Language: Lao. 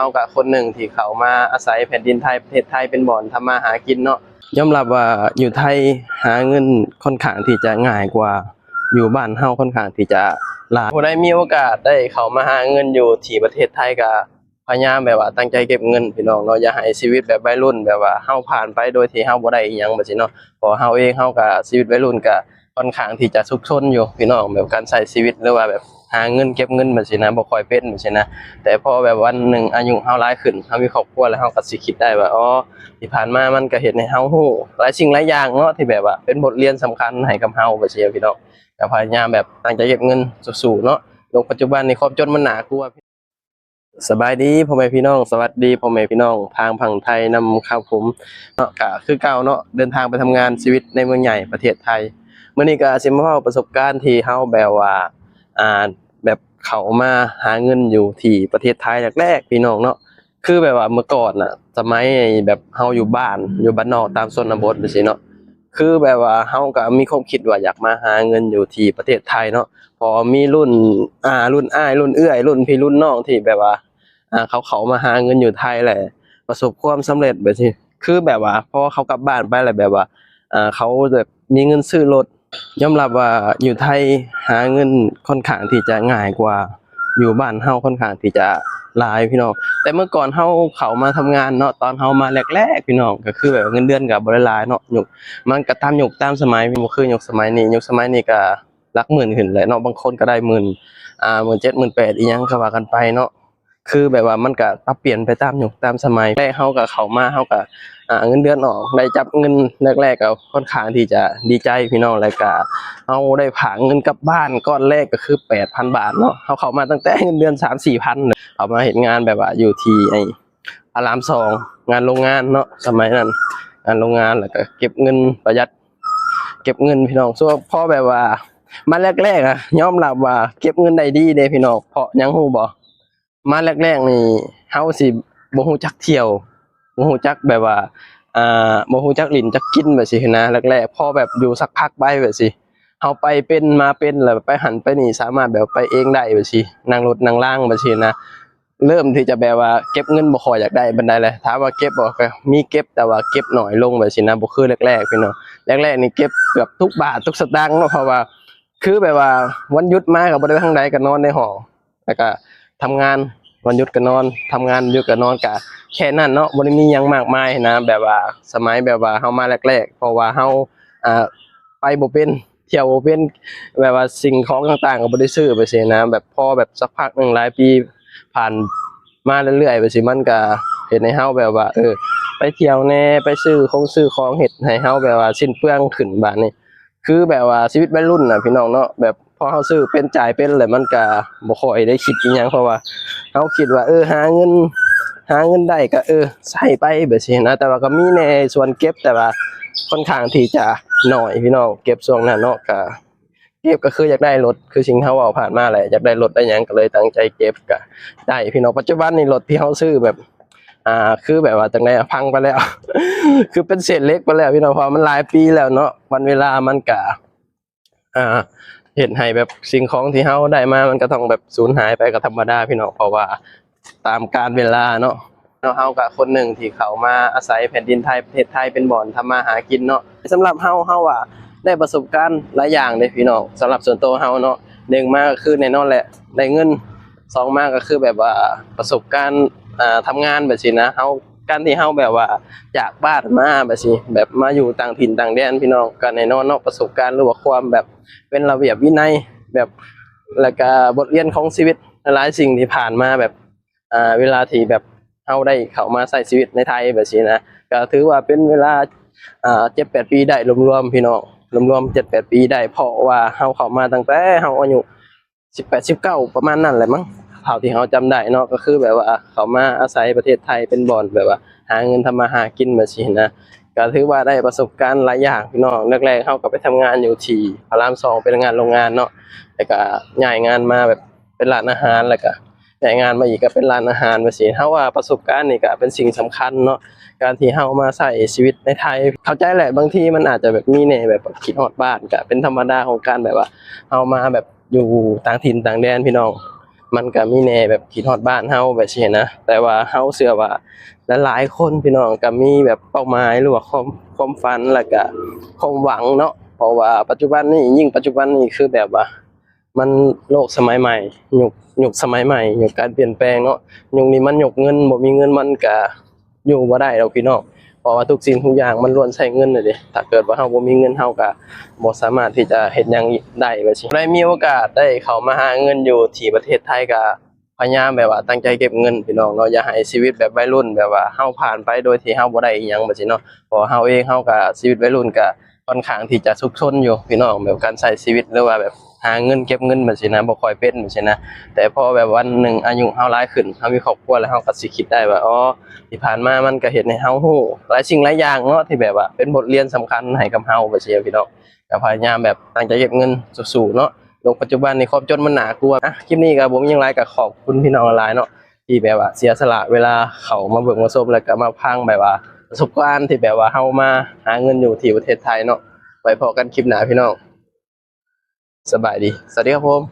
ເຮົາກະຄົນໜຶ່ງທີ່ເຂົ້າມາອາໄສແຜ່ນດິນໄທ ປະເທດໄທເປັນບ່ອນທຳມາຫາກິນເນາະ. ຍອມຮັບວ່າຢູ່ໄທຫາເງິນຄ່ອນຂ້າງທີ່ຈະງ່າຍກວ່າຢູ່ບ້ານເຮົາຄ່ອນຂ້າງທີ່ຈະຫຼາຍ. ຜູ້ໃດມີໂອກາດໄດ້ເຂົ້າມາຫາເງິນຢູ່ທີ່ປະເທດໄທກະ ພະຍາຍາມແບບວ່າຕັ້ງໃຈເກັບເງິນພີ່ນ້ອງເນາະ, ຢ່າໃຫ້ຊີວິດແບບໄວລຸ້ນ ແບບວ່າເຮົາຜ່ານໄປໂດຍທີ່ເຮົາບໍ່ໄດ້ອີ່ຫຍັງແບບຊີ້ເນາະ. ເພາະເຮົາເອງເຮົາກະຊີວິດໄວລຸ້ນກະຄ່ອນຂ້າງທີ່ຈະສຸກຊົນຢູ່ພີ່ນ້ອງ, ແບບການໃຊ້ຊີວິດ ຫຼືວ່າແບບຫາເງິນເກັບເງິນແບບຊີ້ນະ ບໍ່ຄ່ອຍເປັນແບບຊີ້ນະ. ແຕ່ພໍແບບວັນໜຶ່ງອາຍຸເຮົາຫຼາຍຂຶ້ນ ເຮົາມີຄອບຄົວແລ້ວ ເຮົາກະຊິຄິດໄດ້ວ່າ ອໍ ທີ່ຜ່ານມາມັນກະເຮັດໃຫ້ເຮົາຮູ້ຫຼາຍສິ່ງຫຼາຍຢ່າງເນາະ ທີ່ແບບວ່າເປັນບົດຮຽນສຳຄັນໃຫ້ກັບເຮົາແບບຊີ້ພີ່ນ້ອງ. ກະພະຍາຍາມແບບຕັ້ງໃຈເກັບເງິນ ສູ້ໆເນາະ. ໂລກປັດຈຸບັນນີ້ຄວາມຈົນມັນໜ້າກົວ. ສະບາຍດີພໍ່ແມ່ພີ່ນ້ອງ, ສະຫວັດດີພໍ່ແມ່ພີ່ນ້ອງທາງຝັ່ງໄທນຳຄັບຜົມເນາະ. ກະຄືເກົ່າເນາະ ເດີນທາງໄປທຳງານ ຊີວິດໃນເມືອງໃຫຍ່ປະເທດໄທ. ມື້ນີ້ກະຊິມາເວົ້າປະສົບການທີ່ເຮົາແບບວ່າ ອ່າ ແບບເຂົ້າມາຫາເງິນຢູ່ທີ່ປະເທດໄທແລກໆ ພີ່ນ້ອງເນາະ. ຄືແບບວ່າເມື່ອກ່ອນນະ ສະໄໝແບບເຮົາຢູ່ບ້ານ ຢູ່ບ້ານນອກຕາມຊົນນະບົດແບບຊີ້ເນາະ, ຄືແບບວ່າເຮົາກະມີຄວາມຄິດວ່າຢາກມາຫາເງິນຢູ່ທີ່ປະເທດໄທເນາະ. ເພາະມີລຸ້ນ ອ່າ ລຸ້ນອ້າຍ ລຸ້ນເອື້ອຍ ລຸ້ນພີ່ລຸ້ນນ້ອງທີ່ແບບວ່າ ອ່າ ເຂົາເຂົ້າມາຫາເງິນຢູ່ໄທແຫຼະ ປະສົບຄວາມສຳເລັດແບບຊີ້. ຄືແບບວ່າພໍເຂົາກັບບ້ານໄປແລ້ວແບບວ່າ ອ່າ ເຂົາແບບມີເງິນຊື້ລົດ. ຍອມຮັບວ່າຢູ່ໄທຫາເງິນຄ່ອນຂ້າງທີ່ຈະງ່າຍກວ່າຢູ່ບ້ານເຮົາຄ່ອນຂ້າງທີ່ຈະຫຼາຍພີ່ນ້ອງ. ແຕ່ເມື່ອກ່ອນເຮົາເຂົ້າມາທຳງານເນາະ ຕອນເຮົາມາແລກໆ ພີ່ນ້ອງ ກະຄືແບບເງິນເດືອນກະບໍ່ໄດ້ຫຼາຍເນາະ, ຍຸກມັນກະຕາມຍຸກຕາມສະໄໝ ບໍ່ຄືຍຸກສະໄໝນີ້. ຍຸກສະໄໝນີ້ກະຫຼັກໝື່ນຂຶ້ນແຫຼະເນາະ, ບາງຄົນກະໄດ້ໝື່ນ ອ່າ ໝື່ນເຈັດ ໝື່ນແປດ ອີ່ຫຍັງກະວ່າກັນໄປເນາະ. ຄືແບບວ່າມັນກະປັບປ່ຽນໄປຕາມຍຸກຕາມສະໄໝ ແລະເຮົາກະເຂົ້າມາ ເຮົາກະ ອ່າ ເງິນເດືອນອອກ ໄດ້ຈັບເງິນແລກໆ ກະຄ່ອນຂ້າງທີ່ຈະດີໃຈພີ່ນ້ອງ. ແລ້ວກະເຮົາໄດ້ຝາກເງິນກັບບ້ານກ້ອນແລກກະຄືແປດພັນບາດເນາະ. ເຮົາເຂົ້າມາຕັ້ງແຕ່ເງິນເດືອນສາມສີ່ພັນ ເຂົ້າມາເຮັດງານແບບວ່າຢູ່ທີ່ໄອ້ ພະລາມສອງ ງານໂລງງານເນາະ ສະໄໝນັ້ນ ງານໂລງງານ. ແລ້ວກະເກັບເງິນ ປະຢັດເກັບເງິນພີ່ນ້ອງ. ສ່ວນພໍແບບວ່າມາແລກໆ ອະ ຍອມຮັບວ່າເກັບເງິນໄດ້ດີເດ້ພີ່ນ້ອງ. ເພາະຫຍັງຮູ້ບໍ່? ມາແລກໆນີ້ເຮົາຊິບໍ່ຮູ້ຈັກທ່ຽວ ບໍ່ຮູ້ຈັກແບບວ່າ ອ່າ ບໍ່ຮູ້ຈັກຫຼິ້ນຈັກກິນແບບຊີ້ຫັ້ນນະ. ແລກໆ ພໍແບບຢູ່ສັກພັກໄປແບບຊີ້ ເຮົາໄປເປັນມາເປັນ ແລ້ວໄປຫັ້ນໄປນີ້ ສາມາດແບບໄປເອງໄດ້ແບບຊີ້ ນັ່ງລົດນັ່ງລາງແບບຊີ້ນະ. ເລີ່ມທີ່ຈະແບບວ່າເກັບເງິນບໍ່ຄ່ອຍຢາກໄດ້ປານໃດແຫຼະ. ຖາມວ່າເກັບບໍ່ ກະມີເກັບ ແຕ່ວ່າເກັບໜ້ອຍລົງແບບຊີ້ນະ ບໍ່ຄືແລກໆ ພີ່ນ້ອງ. ແລກໆນີ້ເກັບເກືອບທຸກບາດທຸກສະຕາງເນາະ ເພາະວ່າ ຄືແບບວ່າວັນຢຸດມາກະບໍ່ໄດ້ໄປທາງໃດ ກະນອນໃນຫ້ອງ ແລ້ວກະທຳງານ ວັນຢຸດກະນອນ ທຳງານ ຢຸດກະນອນ ກະແຄ່ນັ້ນເນາະ ບໍ່ໄດ້ມີຫຍັງມາກມາຍຫັ້ນນະ. ແບບວ່າສະໄໝແບບວ່າເຮົາມາແລກໆ ເພາະວ່າເຮົາ ອ່າ ໄປບໍ່ເປັນ ທ່ຽວບໍ່ເປັນ ແບບວ່າສິ່ງຂອງຕ່າງໆ ກະບໍ່ໄດ້ຊື້ແບບຊີ້ນະ. ແບບພໍແບບສັກພັກໜຶ່ງ ຫຼາຍປີຜ່ານມາເລື້ອຍໆ ແບບຊີ້ ມັນກະເຮັດໃຫ້ເຮົາແບບວ່າ ເອີ ໄປທ່ຽວແດ່ ໄປຊື້ຂອງ ຊື້ຂອງ ເຮັດໃຫ້ເຮົາແບບວ່າສິ້ນເປືອງຂຶ້ນບາດນີ້. ຄືແບບວ່າຊີວິດໄວລຸ້ນນະພີ່ນ້ອງເນາະ ແບບພໍເຮົາຊື້ເປັນ ຈ່າຍເປັນແລ້ວ ມັນກະບໍ່ຄ່ອຍໄດ້ຄິດອີ່ຫຍັງ ເພາະວ່າເຮົາຄິດວ່າ ເອີ ຫາເງິນ ຫາເງິນໄດ້ກະ ເອີ ໃຊ້ໄປແບບຊີ້ນະ. ແຕ່ວ່າກະມີແດ່ສ່ວນເກັບ ແຕ່ວ່າຄ່ອນຂ້າງທີ່ຈະໜ້ອຍພີ່ນ້ອງ ເກັບຊ່ວງນັ້ນເນາະ. ກະເກັບກະຄືຢາກໄດ້ລົດ ຄືສິ່ງເຮົາເວົ້າຜ່ານມາແຫຼະ ຢາກໄດ້ລົດໄດ້ຫຍັງ ກະເລີຍຕັ້ງໃຈເກັບ ກະໄດ້ພີ່ນ້ອງ. ປັດຈຸບັນນີ້ລົດທີ່ເຮົາຊື້ແບບ ອ່າ ຄືແບບວ່າຈັ່ງໃດ ພັງໄປແລ້ວ ຄືເປັນເສດເຫຼັກໄປແລ້ວພີ່ນ້ອງ ເພາະວ່າມັນຫຼາຍປີແລ້ວເນາະ. ວັນເວລາມັນກະ ອ່າ ເຮັດໃຫ້ແບບສິ່ງຂອງທີ່ເຮົາໄດ້ມາ ມັນກະຕ້ອງແບບສູນຫາຍໄປ ກະທຳມະດາພີ່ນ້ອງ ເພາະວ່າຕາມການເວລາເນາະ. ເນາະ ເຮົາກະຄົນໜຶ່ງທີ່ເຂົ້າມາອາໄສແຜ່ນດິນໄທ ປະເທດໄທເປັນບ່ອນທຳມາຫາກິນເນາະ. ສຳລັບເຮົາ ເຮົາວ່າໄດ້ປະສົບການຫຼາຍຢ່າງເດ້ພີ່ນ້ອງ. ສຳລັບສ່ວນໂຕເຮົາເນາະ ໜຶ່ງມາກະຄືແນ່ນອນແຫຼະ ໄດ້ເງິນ, ສອງມາກະຄືແບບວ່າປະສົບການ ອ່າ ທຳງານແບບຊີ້ນະ. ເຮົາ ການທີ່ເຮົາແບບວ່າຈາກບ້ານມາແບບຊີ້ ແບບມາຢູ່ຕ່າງຖິ່ນຕ່າງແດນພີ່ນ້ອງ ກະແນ່ນອນເນາະ ປະສົບການ ຫຼືວ່າຄວາມແບບເປັນລະບຽບວິໄນ ແບບ ແລ້ວກະບົດຮຽນຂອງຊີວິດ ຫຼາຍໆສິ່ງທີ່ຜ່ານມາ ແບບ ອ່າ ເວລາທີ່ແບບເຮົາໄດ້ເຂົ້າມາໃຊ້ຊີວິດໃນໄທແບບຊີ້ນະ ກະຖືວ່າເປັນເວລາ ອ່າ ເຈັດແປດປີໄດ້ລວມໆ ພີ່ນ້ອງ ລວມໆ ເຈັດແປດປີໄດ້ ເພາະວ່າເຮົາເຂົ້າມາຕັ້ງແຕ່ເຮົາອາຍຸ ສິບແປດ ສິບເກົ້າ ປະມານນັ້ນແຫຼະມັ້ງ ເທົ່າທີ່ເຮົາຈຳໄດ້ເນາະ. ກະຄືແບບວ່າເຂົ້າມາອາໄສປະເທດໄທເປັນບ່ອນແບບວ່າຫາເງິນທຳມາຫາກິນແບບຊີ້ນະ ກະຖືວ່າໄດ້ປະສົບການຫຼາຍຢ່າງພີ່ນ້ອງ. ແລກໆ ເຮົາກະໄປທຳງານຢູ່ທີ່ພະລາມສອງ ເປັນງານໂລງງານເນາະ ແລ້ວກະຍ້າຍງານມາແບບເປັນຮ້ານອາຫານ ແລ້ວກະຍ້າຍງານມາອີກກະເປັນຮ້ານອາຫານແບບຊີ້. ເຮົາວ່າປະສົບການນີ້ກະເປັນສິ່ງສຳຄັນເນາະ ການທີ່ເຮົາມາໃຊ້ຊີວິດໃນໄທ. ເຂົ້າໃຈແຫຼະ ບາງທີມັນອາດຈະແບບມີແດ່ແບບຄິດຮອດບ້ານ ກະເປັນທຳມະດາຂອງການແບບວ່າເຮົາມາແບບ ຢູ່ຕ່າງຖິ່ນຕ່າງແດນພີ່ນ້ອງ ມັນກະມີແດ່ແບບຄິດຮອດບ້ານເຮົາແບບຊີ້ນະ ແຕ່ວ່າເຮົາເຊື່ອວ່າຫຼາຍໆຄົນພີ່ນ້ອງກະມີແບບເປົ້າໝາຍ ຫຼືວ່າຄວາມ ຄວາມຝັນ ແລ້ວກະຄວາມຫວັງເນາະ ເພາະວ່າປັດຈຸບັນນີ້ ຍິ່ງປັດຈຸບັນນີ້ຄືແບບວ່າ ມັນໂລກສະໄໝໃໝ່ ຍຸກ ຍຸກສະໄໝໃໝ່ ຍຸກການປ່ຽນແປງເນາະ ຍຸກນີ້ມັນຍຸກເງິນ ບໍ່ມີເງິນມັນກະຢູ່ບໍ່ໄດ້ດອກພີ່ນ້ອງ ເພາະວ່າທຸກສິ່ງທຸກຢ່າງມັນລ້ວນໃຊ້ເງິນແຫຼະເດ ຖ້າເກີດວ່າເຮົາບໍ່ມີເງິນ ເຮົາກະບໍ່ສາມາດທີ່ຈະເຮັດຫຍັງໄດ້ວ່າຊີ້ ໄດ້ມີໂອກາດໄດ້ເຂົ້າມາຫາເງິນຢູ່ທີ່ປະເທດໄທ ກະພະຍາຍາມແບບວ່າຕັ້ງໃຈເກັບເງິນພີ່ນ້ອງເນາະ ຢ່າໃຫ້ຊີວິດແບບໄວລຸ້ນ ແບບວ່າເຮົາຜ່ານໄປໂດຍທີ່ເຮົາບໍ່ໄດ້ອີ່ຫຍັງວ່າຊີ້ເນາະ ເພາະວ່າເຮົາເອງເຮົາກະຊີວິດໄວລຸ້ນກະ ຂ້ອນຂ້າງທີ່ຈະຊຸກຊົນຢູ່ພີ່ນ້ອງ ແບບການໃຊ້ຊີວິດ ຫຼືວ່າແບບຫາເງິນເກັບເງິນແບບຊີ້ນະ ບໍ່ຄ່ອຍເປັນແບບຊີ້ນະ ແຕ່ພໍແບບວັນໜຶ່ງອາຍຸເຮົາຫຼາຍຂຶ້ນ ເຮົາມີຄອບຄົວແລ້ວ ເຮົາກໍຊິຄິດໄດ້ວ່າ ອໍ ທີ່ຜ່ານມາມັນກໍເຮັດໃຫ້ເຮົາຮູ້ຫຼາຍສິ່ງຫຼາຍຢ່າງເນາະ ທີ່ແບບວ່າເປັນບົດຮຽນສຳຄັນໃຫ້ກັບເຮົາແບບຊີ້ພີ່ນ້ອງ ກໍພະຍາຍາມແບບຕັ້ງໃຈເກັບເງິນ ສູ້ໆເນາະ ໂລກປັດຈຸບັນນີ້ຄວາມຈົນມັນໜ້າກົວ ອ່ະ ຄລິບນີ້ກໍບໍ່ມີຫຍັງຫຼາຍ ກໍຂອບຄຸນພີ່ນ້ອງຫຼາຍໆເນາະ ທີ່ແບບວ່າເສຍສະຫຼະເວລາເຂົ້າມາເບິ່ງມາຊົມ ແລ້ວກໍມາຟັງແບບວ່າປະສົບການທີ່ແບບວ່າເຮົາມາຫາເງິນຢູ່ທີ່ປະເທດໄທເນາະ ໄວ້ພໍ້ກັນຄລິບໜ້າພີ່ນ້ອງ ສະບາຍດີ ສະຫວັດດີຄັບຜົມ.